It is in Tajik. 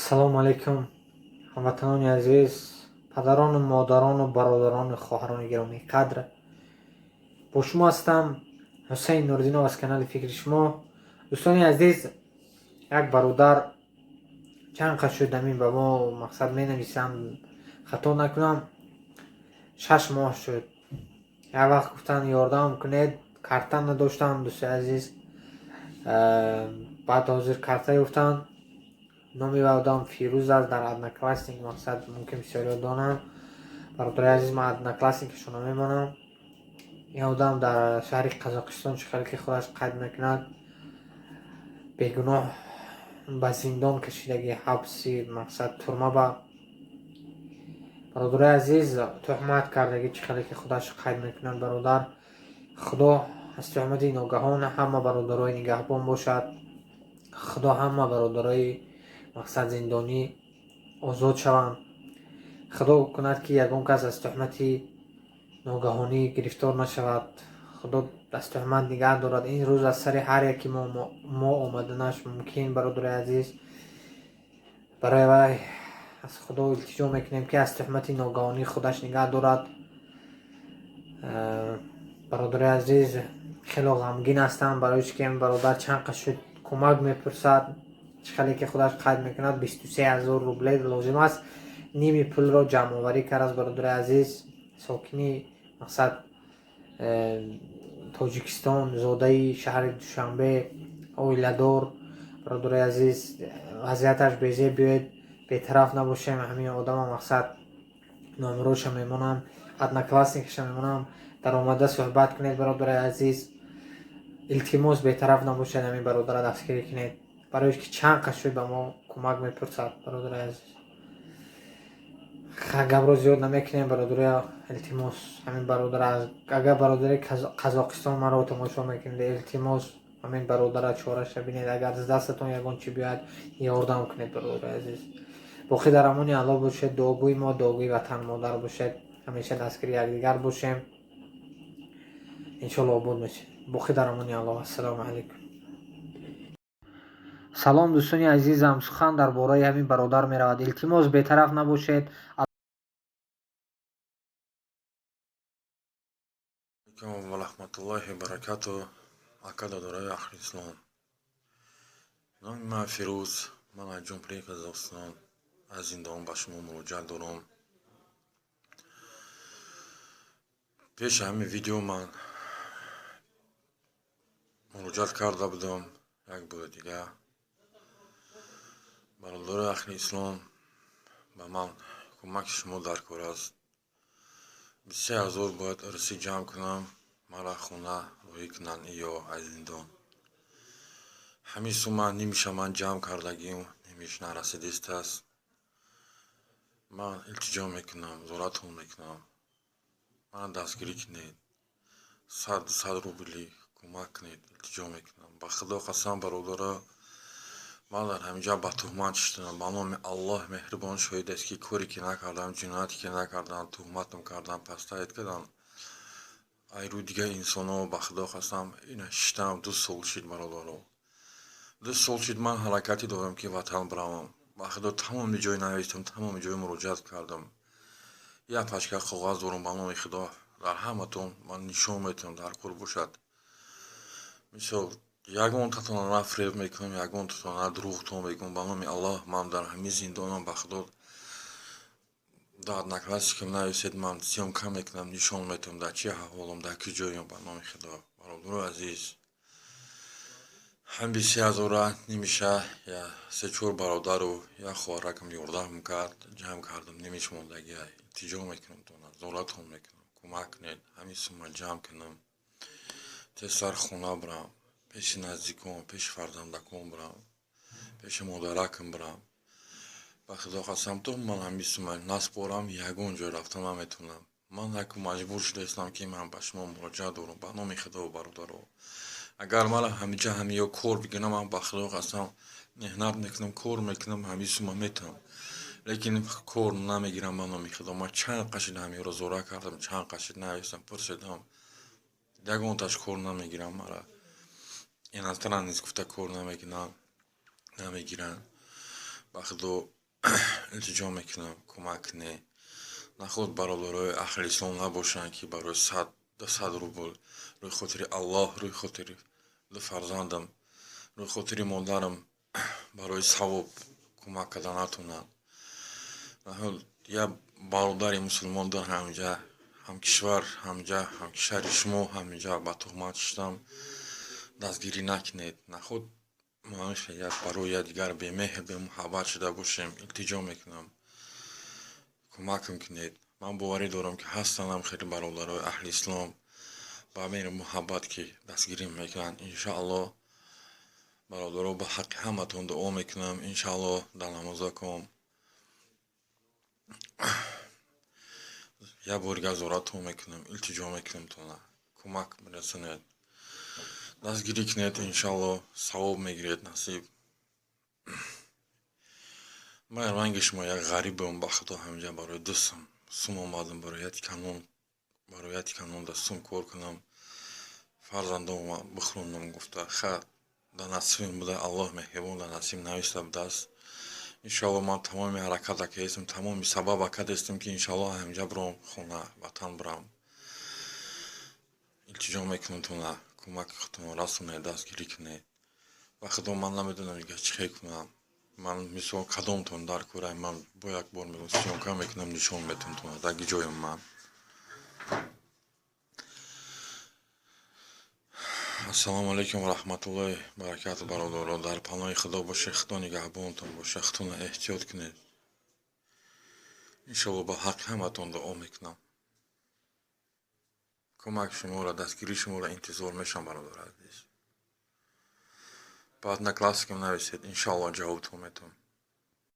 Ассалому алайкум, ҳамватанони азиз, падарону модарону бародарону хоҳарони гиромии қадр. Бо шумо ҳастам Ҳусейн Нуриддинов аз канали Фикри шумо. Дӯстони азиз, як бародар чанд қад шуд ҳамин ба мо мақсад менависам, хато накунам, 6 моҳ шуд. Як вақт гуфтанд, ёрдам кунед, карта надоштам, дӯстои азиз. Баъд ҳозир карта ёфтанд. Номи одам Фирӯз аст, дар Одноклассник мақсад мумкин бисёриҳо донанд. Бародари азиз, ман Одноклассникашонро мемонам. Ин одам дар шаҳри Қазоқистон, чӣ хеле ки худаш қайд мекунад, бегуноҳ ба зиндон кашидагӣ, ҳабси мақсад тюрьма ба, бародари азиз, туҳмат кардагӣ, чӣ хеле ки худаш қайд мекунад. Бародар, Худо аз туҳмати ногаҳон ҳама бародарои нигаҳбон бошад. Худо ҳама бародарои мақсад зиндонӣ озод шаванд. Худо кунад, ки ягон кас аз туҳмати ногаҳонӣ гирифтор нашавад. Худо аз туҳмат нигаҳ дорад. Ин рӯз аз сари ҳар яки мо омаданаш мумкин, бародари азиз. Барои вай аз Худо илтиҷо мекунем, ки аз туҳмати ногаҳонӣ худаш нигаҳ дорад. Бародари азиз, хело ғамгин ҳастам, барои чӣ ки ин бародар чанд қад шуд кӯмак мепурсад. Чӣ хеле ки худаш қайд мекунад, 23 000 рубле лозим аст. Ними пулро ҷамъоварӣ кардааст, бародари азиз. Сокини мақсад Тоҷикистон, зодаи шаҳри Душанбе, оиладор. Бародари азиз, вазъияташ безеб. Биёед, бетараф набошем. Ҳамин одама мақсад номероша мемонам, Одноклассникаша мемонам, даромада суҳбат кунед. Бародари азиз, илтимос, бетараф набошед, ҳамин бародара дастгирӣ кунед, барои ки чанд қад шуд ба мо кӯмак мепурсад. Бародари азиз, гапро зиёд намекунем. Бародари, илтимос, ҳамин бародара, агар бародари Қазоқистон маро тамошо мекунед, илтимос, ҳамин бародара чораша бинед. Агар аз дастатон ягон чӣ биёяд, ёрдам кунед. Бародари азиз, боқӣ дар амони Аллоҳ бошед. Дуогӯи мо, дуогӯи ватан модар бошед. Ҳамеша дастгири якдигар бошем. Иншолло, обод мешед. Боқӣ дар амони Аллоҳ. Ассалому алайкум. Салом, дӯстони азизам. Сухан дар бораи ҳамин бародар меравад. Илтимос, бетараф набошед. Алайкум ва раҳматуллоҳи баракату, ака, додарои аҳли ислом. Номи ман Фирӯз, ман аз Ҷумҳурии Қазоқистон, аз зиндон ба шумо муроҷиат дорам. Пеши ҳамин видео ман муроҷиат карда будам як бори дига. Бародарои аҳли ислом, ба ман кӯмаки шумо дар кор аст. 23 000 бояд русӣ ҷамъ кунам, маро хона роҳӣ кунанд ё аз зиндон. Ҳамин сумма нимиша ман ҷамъ кардагим, нимиш нарасидистааст. Ман илтиҷо мекунам, зоратон мекунам, мана дастгирӣ кунед, 100, 200 рубли кӯмак кунед, илтиҷо мекунам. Ба Худо қасам, бародаро, ман дар ҳаминҷа ба туҳмат шиштам. Ба номи Аллоҳ меҳрибон шоҳид аст, ки коре ки накардам, ҷинояте ки накардам, туҳматам кардам, пастаед кардам айрӯи дигар инсонҳо. Ба Худо қасам, ина шиштам, 2 сол шид, бародаро, 2 сол шид. Ман ҳаракате дорам, ки ватан биравам. Ба Худо, тамоми ҷой навиштам, тамоми ҷой муроҷиат кардам. Як пачка коғаз дорам, ба номи Худо, дар ҳаматон ман нишон метавам, дар кор бошад. Мисол, ягонтатонро на фиреб мекунам, ягонтатонро на дурӯғтон мегӯям. Ба номи Аллоҳ, ман дар ҳамин зиндонам. Ба Худо, дар Одноклассникам нависед, ман съёмка мекунам, нишон метавам, дар чӣ аҳволам, дар кӣ ҷоям. Ба номи Худо, бародарои азиз, ҳам 23 000-а нимиша я се чор бародару як хоҳаракам ёрдам кард, ҷамъ кардам, нимиш мондагия. Илтиҷо мекунам тона, зоратон мекунам, кӯмак кунед, ҳамин сумма ҷамъ кунам, тезтар хона бирам, пеши наздикон, пеши фарзандакон бирам, пеши модаракам бирам. Ба Худо қасам, то ман ҳамин сумма наспорам, ягон ҷой рафта наметавонам. Ман яку маҷбур шудаистам, ки ман ба шумо муроҷиат дорам. Ба номи Худо, бародаро, агар мара ҳамиҷа ҳамиё кор бигирам, ман, ба Худо қасам, меҳнат мекунам, кор мекунам, ҳамин сумма метавонам, лекин кор намегирам. Ба номи Худо, ман чанд қашид ҳамиёро зора кардам, чанд қашид навистам, пурсидам, ягонташ кор намегирам. Мара иностранец гуфта кор намекунанд, намегиранд. Ба Худо илтиҷо мекунам, кӯмак кунед. Наход бародарои аҳли ислом набошанд, ки барои 100 рубл рӯи хотири Аллоҳ, рӯи хотири ду фарзандам, рӯи хотири модарам барои савоб кӯмак карда натонанд. Як бародари мусулмон дар ҳаминҷа, ҳамкишвар, ҳаминҷа, ҳамкишвари шумо ҳаминҷа ба туҳмат шудам, дастгирӣ накунед. Наход мо як барои якдигар бемеҳр, бемуҳаббат шуда бошем. Илтиҷо мекунам, кӯмакам кунед. Ман боварӣ дорам, ки ҳастанд хеле бародарои аҳли ислом ба меҳру муҳаббат, ки дастгирӣ мекунанд. Иншааллоҳ, бародаро, ба ҳаққи ҳаматон дуо мекунам. Иншааллоҳ, дар намозаком як бор дигар зоратон мекунам, илтиҷо мекунам тона, кӯмак бирасонед, дастгирӣ кунед. Иншааллоҳ, савоб мегиред, насиб. Ман ранги шумо як ғарибам. Ба Худо, ҳаминҷа барои ду сум омадам, барои яти канон, барои яти канонда сум кор кунам, фарзандома бихӯронам гуфта. Ха, дар насибам буда, Аллоҳ меҳрибон, дар насиб нависта будааст. Иншоалло, ман тамоми ҳараката кардастам, тамоми сабаба кардастам, ки иншоалло ҳаминҷа биром, хона, ватан бирам. Илтиҷо мекунам тона, кӯмаки худтон расонед, дастгирӣ кунед. Ба Худо, ман намедонам дигар чӣ хел кунам. Ман мисол кадомтон дар кӯрай, ман бо як бор мегӯям, съёмка мекунам, нишон метавон тона дар ҷоям ман. Ассалому алайкум ва раҳматуллоҳи баракату, бародаро. Дар паноҳи Худо бошед, Худо нигаҳбонтон бошад, худтонро эҳтиёт кунед. Иншоалло, ба ҳаққи ҳаматон дуо мекунам. Кӯмаки шуморо, дастгирии шуморо интизор мешавам, бародари азиз. Ба Одноклассникам нависед, иншоалло, ҷавобтон метавон.